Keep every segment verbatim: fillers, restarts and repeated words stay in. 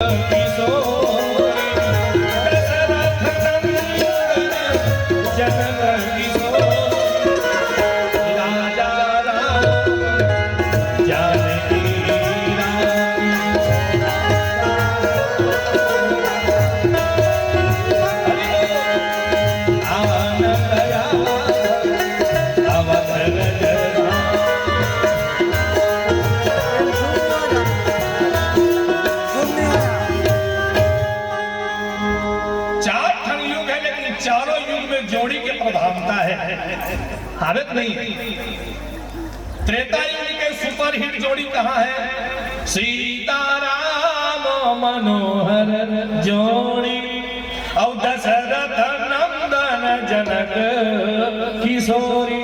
किशोर दशरथ नंदन जनक किशोर राजा राम जानकी राम। आनंद राम अवध रज राम। चार ठन युग है, लेकिन चारों युग में जोड़ी के प्रधानता है, हालत नहीं। त्रेता युग के सुपरहिट जोड़ी कहाँ है? सीताराम मनोहर जोड़ी और दशरथ नंदन जनक किशोरी।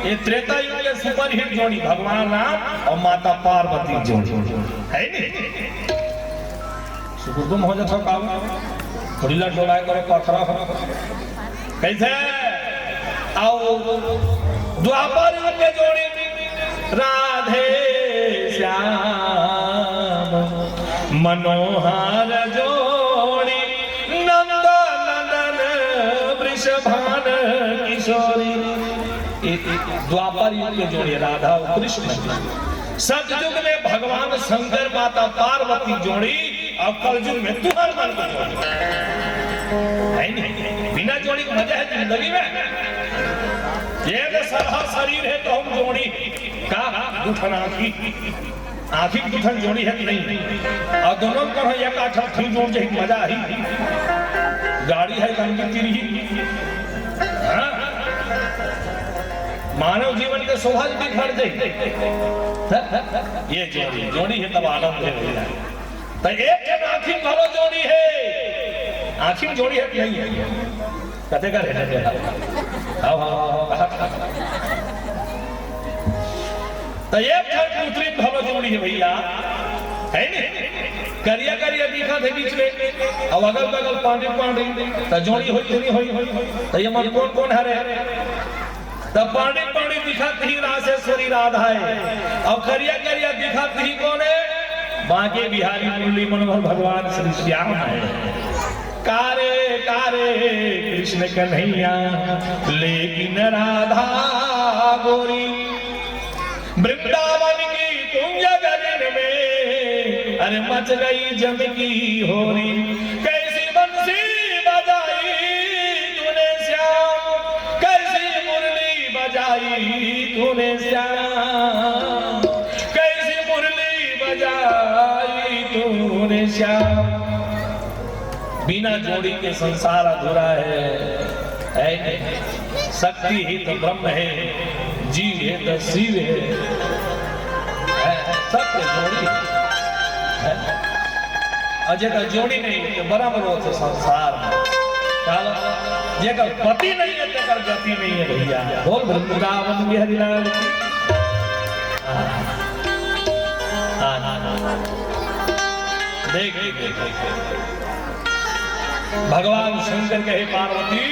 ये त्रेता युग के सुपरहिट जोड़ी भगवान राम और माता पार्वती जोड़ी है नहीं? सुकुतुम हो जाता काम, थोड़ी लट डोलाए करो, पथरा हो। कैसे? आओ, द्वापर युग के जोड़ी राधे श्याम मनोहर जोड़ी नंद नंदन वृषभान किशोरी। ये द्वापर युग के जोड़ी राधा और कृष्ण। सतयुग में भगवान शंकर माता पार्वती जोड़ी और कलयुग में तुहर मन के जोड़ी। है नहीं? बिना जोड़ी के मजा है जिंदगी में? ये तो सारा शरीर है तो हम जोड़ी का दुठन आँखी, आँखी दुठन जोड़ी है कि नहीं? और दोनों करो एक आठ आठ जोड़ जे मजा ही। गाड़ी है लंबी तिरही। हाँ? मानव जीवन के शोभा बिखर जाए। ये जोड़ी, जोड़ी है तब आनंद है भैया। तो एक जन आँखी में भलो जोड़ी है, आँखी में जोड़ी है कि नहीं है? कते कर है? हाँ, हाँ, हाँ, हाँ। तो एक ठन पुत्री में भलो जोड़ी है भैया, है नहीं? करिया करिया दिखा थे बीच में, अब अगल बगल पांडे पांडे, तो जोड़ी होई कि नहीं होई? तो ये मन कौन कौन हरे? तब पांडी पांडी दिखत ही रासेश्वरी राधा है, और करिया करिया दिखत ही कौन है? बांके बिहारी मुरली मनोहर भगवान श्री श्याम है। कारे कारे कृष्ण कन्हैया, लेकिन राधा गोरी। वृंदावन की कुंज गगन में, अरे मच गई जम की होरी। कैसी बंसी बजाई तूने श्याम, कैसी मुरली बजाई तूने श्याम, कैसी मुरली बजाई तूने श्याम। बिना जोड़ी के संसार अधूरा है, है नहीं? शक्ति ही तो ब्रह्म है, जीव है तो शिव है, है, सब के जोड़ी है। और जेकर जोड़ी नहीं, तो बराबर हो तो संसार में। काला, जेकर पति नहीं है, तेकर गति नहीं है भैया। बोल वृंदावन बिहारी लाल की। हाँ। हाँ। देख, देख, देख, देख। भगवान शंकर कहे, "पार्वती,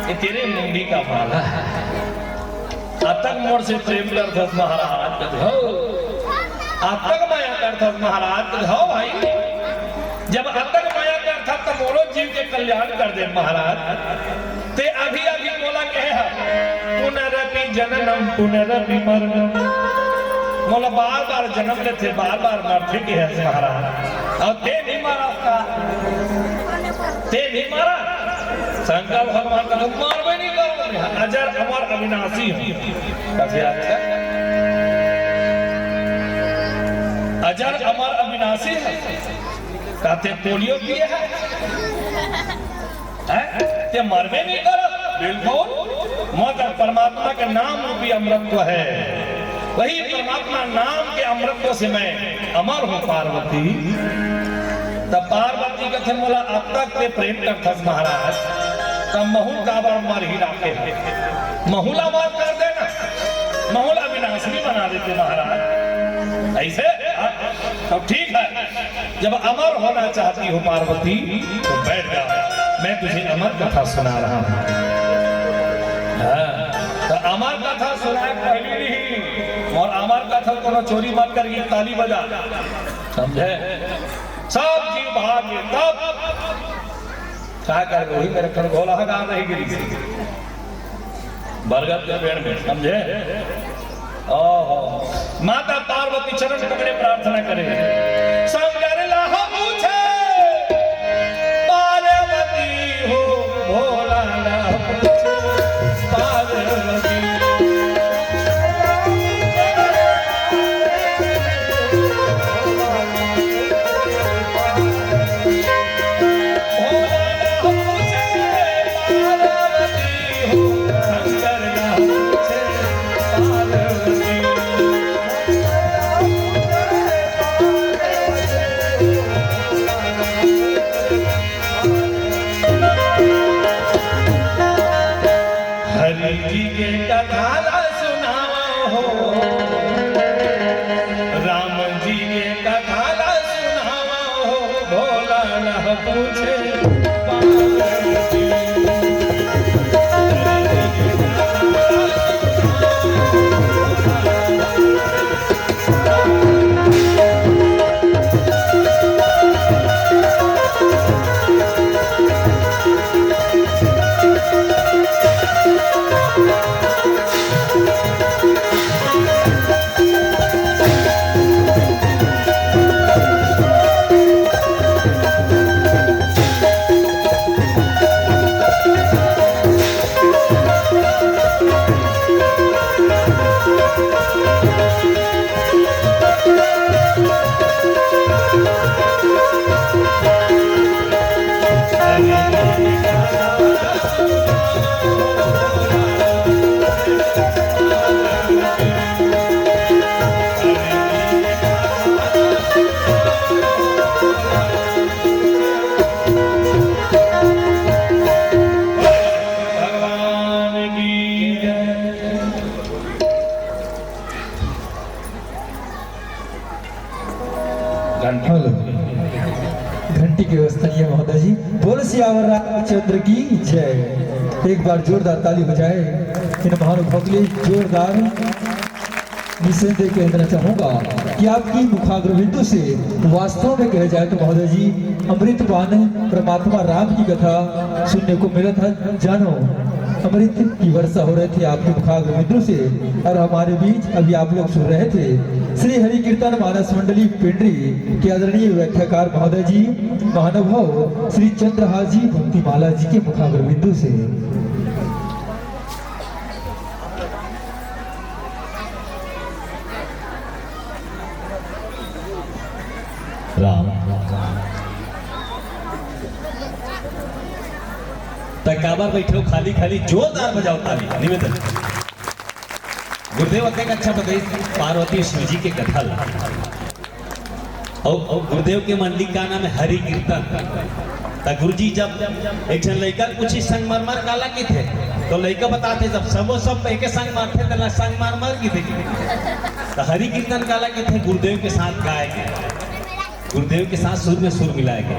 ये तेरे मुंडी का माला है। अतक मोर से प्रेम करथस महाराज," कथे, "हो। अतक मया करथस महाराज," कथे, "हो भाई। जब अतक मया करथस, तो मोरो जीव के कल्याण कर दे महाराज।" ते अभी अभी मोला कहे ह, "पुनरपि जननम पुनरपि मरणम।" मोला बार बार जन्म लेथे, बार बार मरथे कहे हस महाराज। और ते नहीं मरा का? ते नहीं मरा? शंकर भगवान का तो मरबे नहीं करो, अजर अमर अविनाशी हूँ। कथे, अच्छा, अजर अमर अविनाशी है, कथे पोलियो पिए है? हैं? ते मरबे नहीं करत, बिल्कुल। मगर परमात्मा के नाम रूपी अमृत तो है, वही परमात्मा नाम के अमृत से मैं अमर हूँ पार्वती। तब पार्वती कथे, "मोला अतक ते प्रेम करथस महाराज, तब महू काबर मर ही राखे, महू ला अमर कर देना, महू ला अविनाशी बना देते महाराज।" ऐसे? हाँ, तब ठीक है। जब अमर होना चाहती हो पार्वती, तो बैठ जाओ, मैं तुझे अमर कथा सुना रहा हूँ। हाँ, तो अमर कथा सुनाए पहली नहीं, और अमर कथा कोनो चोरी मत करिए, ताली बजा, समझे? सब जीव भाग ले तब का करबे, वही मेरे ठन घोला गाँव नहीं गिरी बरगद के पेड़ में, समझे? ओहो, माता पार्वती चरण पकड़े प्रार्थना करे। शंकर लह पूछे पार्वती हो, भोला लह पूछे पार्वती। हरि जी के कथा ला सुनावा हो, राम जी के कथा ला सुनावा हो, भोला लह पूछे पार्वती। भगवान की जय। घंटी। हेलो। घंटी की व्यवस्था नहीं है महोदय जी। बोल सियावर रामचंद्र की जय। एक बार जोरदार ताली बजाए इन महानुभाव के लिए, जोरदार। निसंदेह कह देना चाहूंगा कि आपकी मुखाग्रबिंदु से वास्तव में कहे जाए तो महोदय जी, अमृतपान परमात्मा राम की कथा सुनने को मिला था। जानो, अमृत की वर्षा हो रही थी आपके मुखाग्रबिंदु से। और हमारे बीच अभी आप लोग सुन रहे थे श्री हरि कीर्तन मानस मंडली पिंडरी के आदरणीय व्याख्याकार महोदय जी, महानुभाव श्री चंद्रहास जी भक्तिमाला जी के मुखाग्रबिंदु से। राम। त काबर बैठे हो खाली खाली, जोरदार बजाओ ताली। निवेदन। गुरुदेव अतेक अच्छा बताइस पार्वती शिव जी के कथा ला। अउ, अउ गुरुदेव के मंडली का नाम है हरि कीर्तन। त गुरुजी जब एक झन लइका पूछिस संगमरमर काला किथे, तो लइका बताथे जब सबो सब एके संग मारथे तेला संगमरमर किथे। त हरि कीर्तन काला किथे? गुरुदेव के साथ गाए के, गुरुदेव के साथ सुर में सुर मिलाए के।